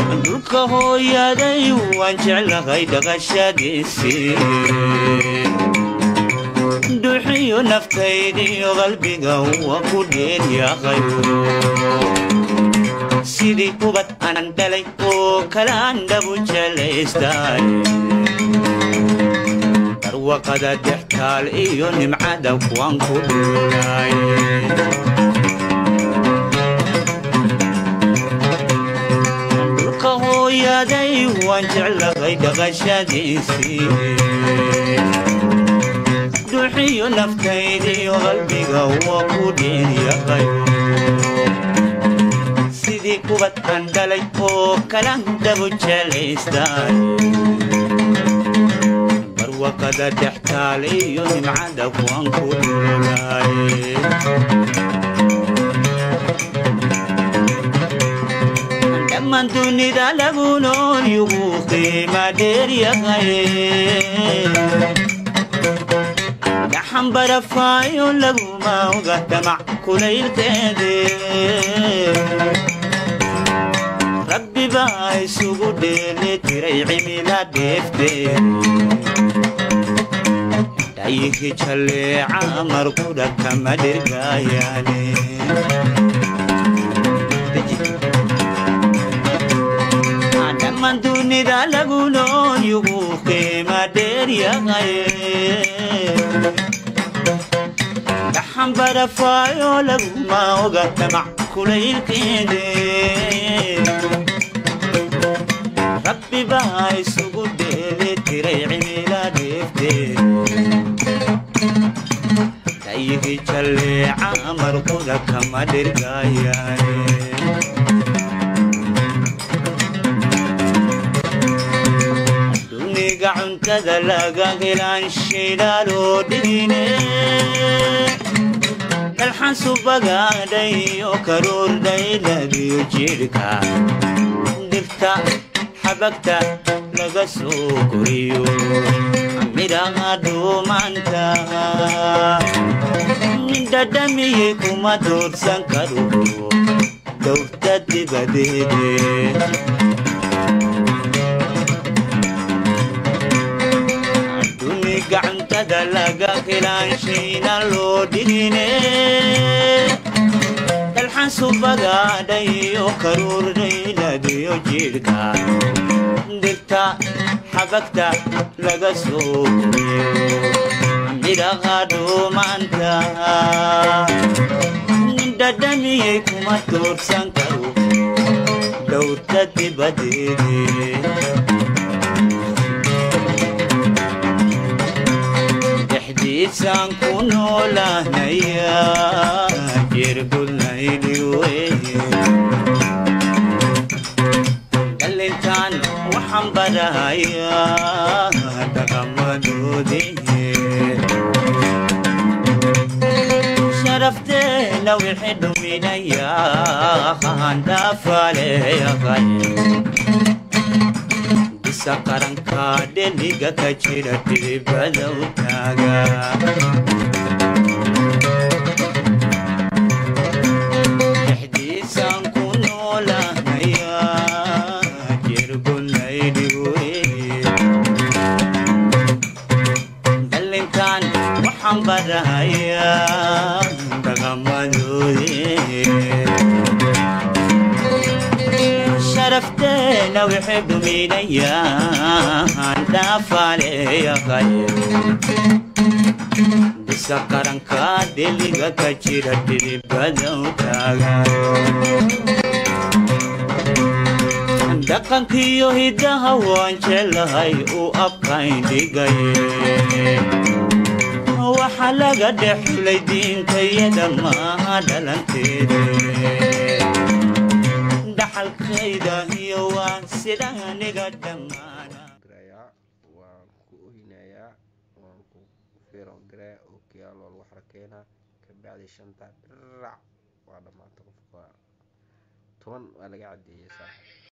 Dhulka hooyaday waan jeclahay dhaqashadiisii, dhuuxiyo naftaydiyo qalbiga waa ku dheeryaqay. Sidii ubad anan dhalay oo kalaan dhabu jelaystay, barwaqada dextaal iyo nimcada waan ku dhulay. Dhulka hooyaday waan jeclahay dhaqashadiisii, dhuuxiyo naftaydiyo qalbiga waa ku dheeryaqay. Sidii ubad aan dhalay oo kalaan dhabu jelaystay, barwaqada dhextaal iyo nimcada waan ku dhulay. Dhammaan dunida lagu nool yugu qiima dheeryaqay, dhaxan barafaayo laguma oga damac kulaylkeede. Rabbi baa isugu dheeli tiray cimila dheefte, dhayihi jalleeca markudha kama dhirgaayaane. Dhammaan dunida lagu nool yugu qiima dheeryaqay, dhaxan barafaayo laguma oga damac kulaylkeede. Rabbi baa isugu dheeli tiray cimila dheefte, dhayihi jalleeca marquda kama dhirgaayaane. Duniga cuntada laga helaan shidaaloo dhigine, dalxan subagaadhayo karuur dhayladiyo jidhka, dhirta xabagta laga soo koriyo midhaha dhuumaanta dhadhamiyey kuma doorsan karo dowrta dibadeede. Duniga cuntada laga helaan shayna loo dhigine, dalxan subagaadhayo karuur dhayladiyo jidhka, dhirta xabagta laga soo koriyo midhaha dhuumaanta dhadhamiyey kuma doorsan karo dhowrta dibadeede. Dhexdiisaan ku noolahnaya jirgudnaydiweye, dhalintaan waxaan barahayaa dhaqamadoodii. Sharafteena wixii dhuminaya handhaafaleeyaqay, bisa qaranka dheliga ka jira dhibada u taaga. Dhexdiisaan ku noolahnaya jirgunaydhiweye, dhalintaan waxaan barahayaa dhaqamadoodii. Sharafteena wixii dhuminayaan dhaafaleeyaqay, bisa qaranka dheliga ka jira dhibada u taaga. Dhaqankiyo hiddaha waan jeclahay u abkayn dhigay, waxa laga dhex xulay diintayada maaha dhalanteede. Dhaxalkayda iyo waan sida aniga dhammaana waan ku oynayaa, waan ku fiiro gareeya, ookiyaal waa lagu xarakeynaa. Kabacdi shanta dhirac waa dhamaata, qofka waa 10 waa laga cadeeyay saaxib.